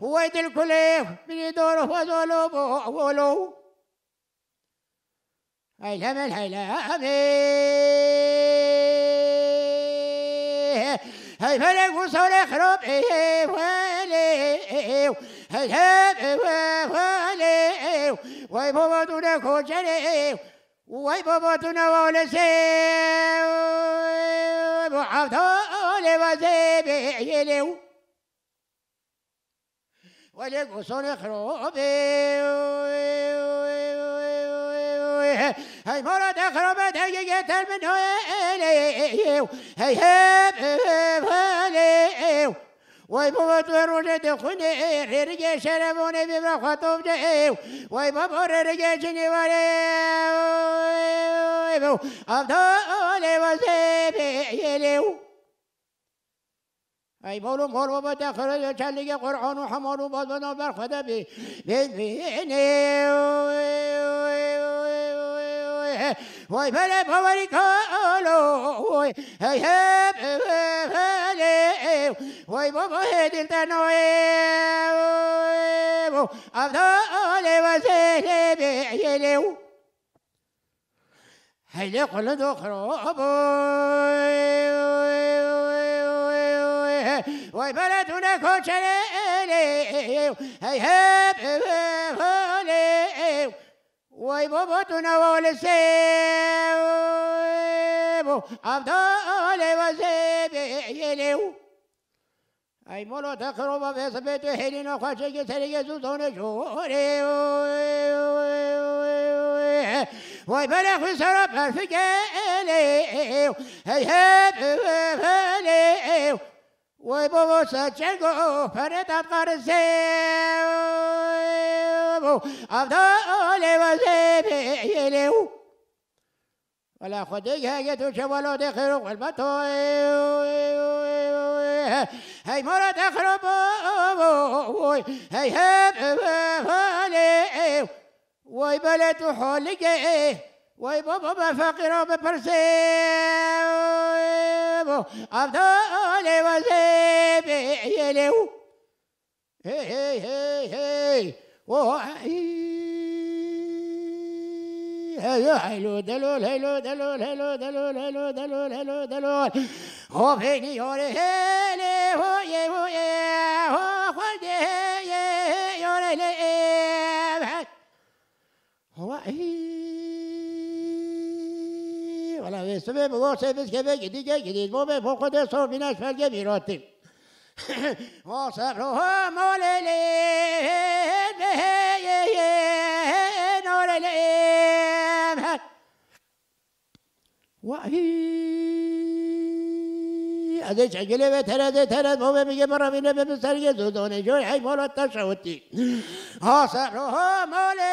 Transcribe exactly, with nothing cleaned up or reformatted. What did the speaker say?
Wey dil kulê, bînî dor xwe zolo bo, wolo. Heylemel heyleme. Hey felek û sarê xirab ê welê. Hey hep ê welê. Wey baba tu ne koçerê. Wey baba tu ne walesê. Bu evdalê vazê bê yelê. Welê gosonê xirobê. Hey mara te xirobe te gege termin helê. Hey hep helê. Wey baba tu rojê de xwine rêrige şerevonê bibra xwe tovce. Wey baba rêrige çinê ware. Avdalê vazê bê yelê. Ey mol û mol baba te xirê çelîgê Qur'an û hemal û bazbana ber xwe de bî. Bê bînê. Vay bere bawerî kalo. Hey hep hele. Vay baba hê dil te noye. Avdalê vazê lê bê yelê. Heylê qulid û xirab. Wey bere tu ne koçerê. Hey hep helê. Wey baba tu ne walisê. Avdalê vazê bê yelê. Ey molo te xirova vê sibê tu hêlîna xwe çêkî serê Yezû zonê jorê. Wey bere xwe sera berfikê lê. Hey hep helê. Wey baba se çengo pere tat qarisê. Avdalê vazê bê yelê. Wela Xwedê hege tu çewalo de xêr û xurbeto. Hey mara te xirabo. Hey hep hele. Wey bele tu holige. Wey baba be feqîra bipirsê. Avdalê vazê bê yelê. Hey hey hey hey. Oh, ay. Hey, hey, lo, delo, hey, lo, delo, hey, lo, delo, hey, lo, delo, hey, lo, delo. Ho, hey, ni, yo, re, hey, le, ho, ye, ho, ye, ho, ho, ye, ye, yo, re, le, eh, hey. Ho, ay. Wala, ve, sebe, bu, se, biz, kebe, gidi, gel, gidi, bu, be, bu, kode, so, binaş, felge, bir, otim. Wa serro molele, molele. Wahî. Ez ê çengilê ve tere dê tere bavê bige bira vîne be bi sergê zozanê. Joy heyvana te şewitî. Ha serro molele.